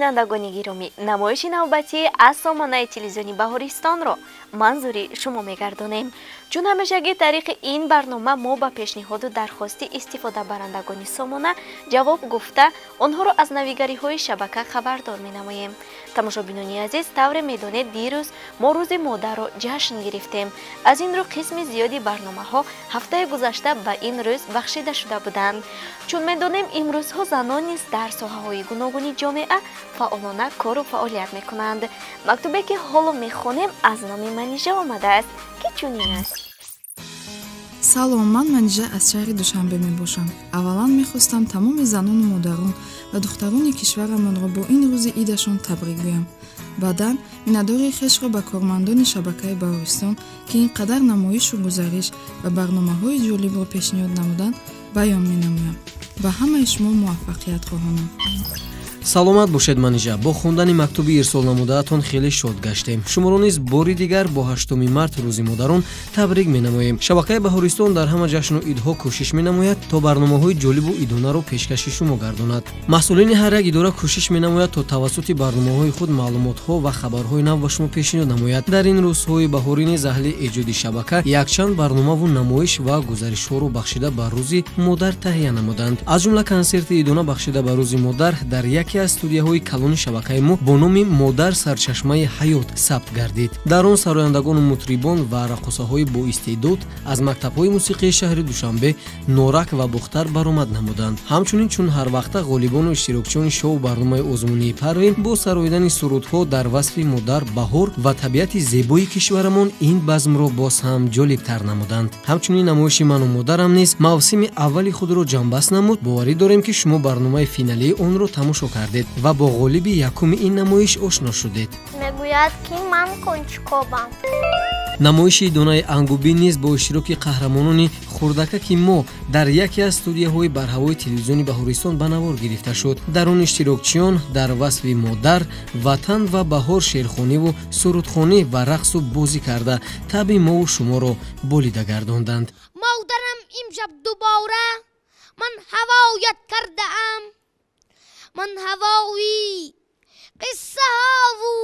Бинандагони гиромӣ, намоиши навбатӣ аз сомонаи телевизиони Баҳористонро манзури шумо мегардонем. Чун ҳамешагӣ тариқи ин барнома мо ба пешниҳоду дархости истифодабарандагони сомона ҷавоб гуфта, онҳоро аз навигариҳои шабака хабардор менамоем. Тамошобинони азиз, тавре медонед, дирӯз мо рӯзи модарро ҷашн гирифтем. Аз ин рӯ қисми зиёди барномаҳо ҳафтаи гузашта ба ин рӯз бахшида шуда буданд. Чун медонем, имрӯзҳо занон низ дар соҳаҳои гуногуни ҷомеа фаъолона кору фаъолият мекунанд. Мактубе ки ҳоло мехонем, аз номи Манижа омадааст, ки чунин аст. Салом, ман Манижа аз шаҳри Душанбе мебошам. Аввалан мехостам тамоми занону модарон ва духтарони кишварамонро бо ин рӯзи идашон табрик гӯям. Баъдан миннатдории хешро ба кормандони шабакаи Баҳористон, ки ин қадар намоишу гузариш ва барномаҳои ҷолибро пешниҳод намуданд, баён менамоям. Ба ҳамаи шумо муваффақият хоҳонам. Саломат бошед, Манижа. Бо хондани мактуби ирсол намудаатон хеле шод гаштем. Шуморо низ бори дигар бо 8 март, рӯзи модарон, табрик менамоем. Шабакаи Баҳористон дар ҳама ҷашну идҳо кӯшиш менамояд, то барномаҳои ҷолибу идонаро пешкаши шумо гардонад. Масъулини ҳар як идора кӯшиш менамояд, то тавассути барномаҳои худ маълумотҳо ва хабарҳои нав ба шумо пешниҳод намояд. Дар ин рӯзҳои баҳорӣ низ аҳли эҷоди шабака якчанд барномаву намоиш ва гузаришҳоро бахшида ба рӯзи модар таҳия намуданд. Аз ҷумла консерти идона бахшида ба рӯзи модар дар яке аз студияҳои калони шабакаи мо бо номи «Модар сарчашмаи ҳаёт» сабт гардид. Дар он сарояндагону мутрибон ва раққосаҳои боистеъдод аз мактабҳои мусиқии шаҳри Душанбе, Норак ва Бухтар баромад намуданд. Ҳамчунин, чун ҳарвақта, ғолибону иштирокчиёни шоу барномаи озмунии Парвин бо сароидани сурудҳо дар васфи модар, баҳор ва табиати зебои кишварамон ин базмро боз ҳам ҷолибтар намуданд. Ҳамчунин намоиши «Ману модарам» низ мавсими аввали худро ҷамъбаст намуд. Боварӣ дорем, ки шумо барномаи финалии онро тамошо кардед ва бо ғолиби якуми ин намоиш ошно шудед. Мегӯяд, ки ман кончкобам. Намоиши донаи ангубин низ бо иштироки қаҳрамонони хурдакаки мо дар яке аз студияҳои барҳавои телевизиони Баҳористон ба навор гирифта шуд. Дар он иштирокчиён дар васфи модар, ватан ва баҳор шеърхониву сурудхонӣ ва рақсу бозӣ карда, табъи мову шуморо болида гардонданд. Модарам, имшаб дубора ман ҳавоят кардаам, ман ҳавои қиссаҳову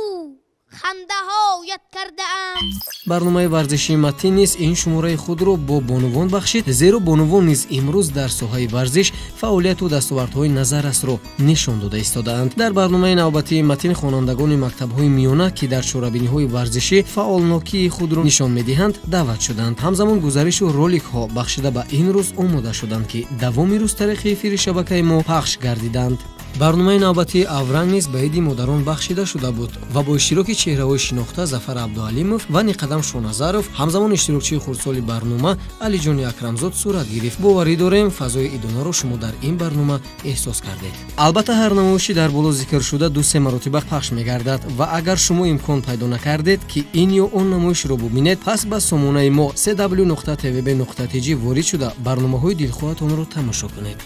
хандаҳоят кардаам. Барномаи варзишии Матин низ ин шумораи худро бо бонувон бахшид, зеро бонувон низ имрӯз дар соҳаи варзиш фаъолияту дастовардҳои назаррасро нишон дода истодаанд. Дар барномаи навбатии Матин хонандагони мактабҳои миёна, ки дар чорабиниҳои варзишӣ фаъолнокии худро нишон медиҳанд, даъват шуданд. Ҳамзамон гузаришу роликҳо бахшида ба ин рӯз омода шуданд, ки давоми рӯз тариқи эфири шабакаи мо пахш гардиданд. Барномаи навбатии Авранг низ ба иди модарон бахшида шуда буд ва бо иштироки чеҳраҳои шинохта Зафар Абдуалимов ва Ниқадам Шоназаров, ҳамзамон иштирокчии хурдсоли барнома Алиҷони Акрамзод сурат гирифт. Боварӣ дорем, фазои идонаро шумо дар ин барнома эҳсос кардед. Албатта, ҳар намоиши дар боло зикршуда 2-3 маротиба пахш мегардад ва агар шумо имкон пайдо накардед, ки ин ё он намоишро бубинед, пас ба сомонаи мо cw.tvb.tj ворид шуда, барномаҳои дилхоҳатонро тамошо кунед.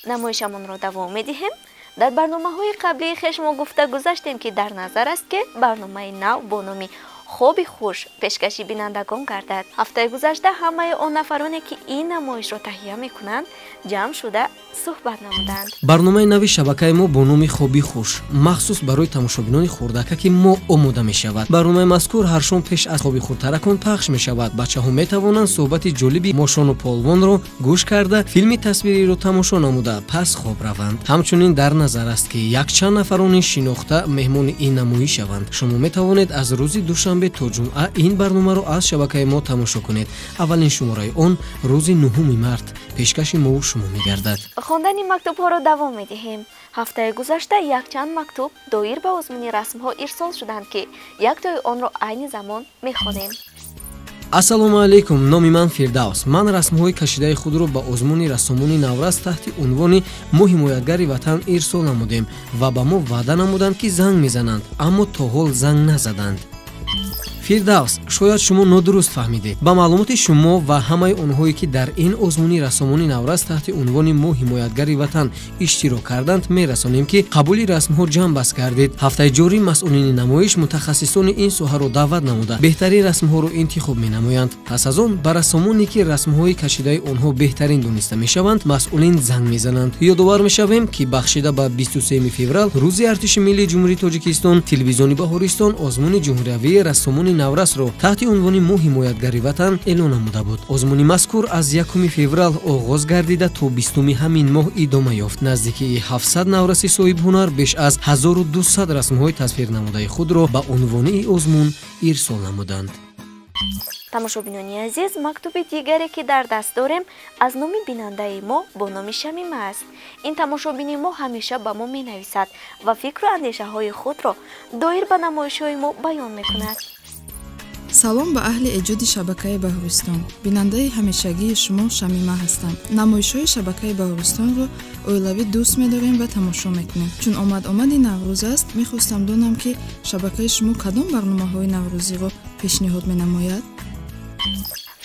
Намоишамонро давом медиҳем. Дар барномаҳои қаблии хеш мо гуфта гузаштем, ки дар назар аст, ки барномаи нав бо номи «Хоби хуш» пешкаши бинандагон гардад. Ҳафтаи гузашта ҳамаи он нафароне, ки ин намоишро таҳия мекунанд, ҷамъ шуда суҳбат намуданд. Барномаи нави шабакаи мо бо номи «Хоби хуш» махсус барои тамошобинони хурдакаки мо омода мешавад. Барномаи мазкур ҳар шом пеш аз хоби хурдтаракон пахш мешавад. Бачаҳо метавонанд суҳбати ҷолиби Мошону Полвонро гӯш карда, филми тасвириро тамошо намуда, пас хоб раванд. Ҳамчунин дар назар аст, ки якчанд нафарони шинохта меҳмони ин намоиш шаванд. Шумо метавонед аз рӯзи душанбе то ҷумъа ин барномаро аз шабакаи мо тамошо кунед. Аввалин шумораи он рӯзи 9 март пешкаши мову шумо мегардад. Хондани мактубҳоро давом медиҳем. Ҳафтаи гузашта якчанд мактуб доир ба озмуни расмҳо ирсол шуданд, ки яктои онро айни замон мехонем. Ассалому алайкум, номи ман Фирдавс. Ман расмҳои кашидаи худро ба озмуни рассомони наврас таҳти унвони «Мо ҳимоятгари ватан» ирсол намудем ва ба мо ваъда намуданд, ки занг мезананд, аммо то ҳол занг назаданд. Фирдавс, шояд шумо нодуруст фаҳмидед. Ба маълумоти шумо ва ҳамаи онҳое, ки дар ин озмуни рассомони наврас таҳти унвони «Мо ҳимоятгари ватан» иштирок карданд, мерасонем, ки қабули расмҳо ҷамъбаст гардид. Ҳафтаи ҷорӣ масъулини намоиш мутахассисони ин соҳаро даъват намуда, беҳтарин расмҳоро интихоб менамоянд. Пас аз он ба рассомоне, ки расмҳои кашидаи онҳо беҳтарин дониста мешаванд, масъулин занг мезананд. Ёдовар мешавем, ки бахшида ба 23 феврал, рӯзи Артиши миллии Ҷумҳурии Тоҷикистон, телевизиони Баҳористон озмуни ҷумҳуриявии рассомони наврасро таҳти унвони «Мо ҳимоятгари ватан» эълон намуда буд. Озмуни мазкур аз 1 феврал оғоз гардида, то 20 ҳамин моҳ идома ёфт. Наздикии 700 навраси соҳибҳунар беш аз 1200 расмҳои тасвирнамудаи худро ба унвони озмун ирсол намуданд. Тамошобинони азиз, мактуби дигаре, ки дар даст дорем, аз номи бинандаи мо бо номи Шамима аст. Ин тамошобини мо ҳамеша ба мо менависад ва фикру андешаҳои худро доир ба намоишҳои мо баён мекунад. Салом ба аҳли эҷоди шабакаи Баҳористон. Бинандаи ҳамешагии шумо Шамима ҳастам. Намоишҳои шабакаи Баҳористонро оилавӣ дӯст медорем ва тамошо мекунем. Чун омад-омади Наврӯз аст, мехостам донам, ки шабакаи шумо кадом барномаҳои наврӯзиро пешниҳод менамояд.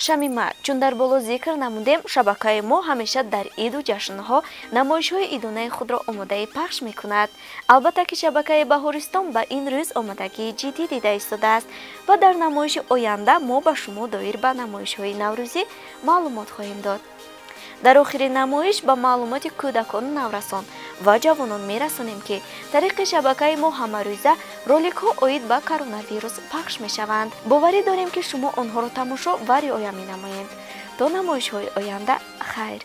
Шамима, чун дар боло зикр намудем, шабакаи мо ҳамеша дар иду ҷашнҳо намоишҳои идонаи худро омодаи пахш мекунад. Албатта, ки шабакаи Баҳористон ба ин рӯз омодагии ҷиддӣ дида истодааст ва дар намоиши оянда мо ба шумо доир ба намоишҳои наврӯзӣ маълумот хоҳем дод. Дар охири намоиш ба маълумоти кӯдакону наврасон ва ҷавонон мерасонем, ки тариқи шабакаи мо ҳамарӯза роликҳо оид ба коронавирус пахш мешаванд. Боварӣ дорем, ки шумо онҳоро тамошо ва риоя менамоед. То намоишҳои оянда, хайр.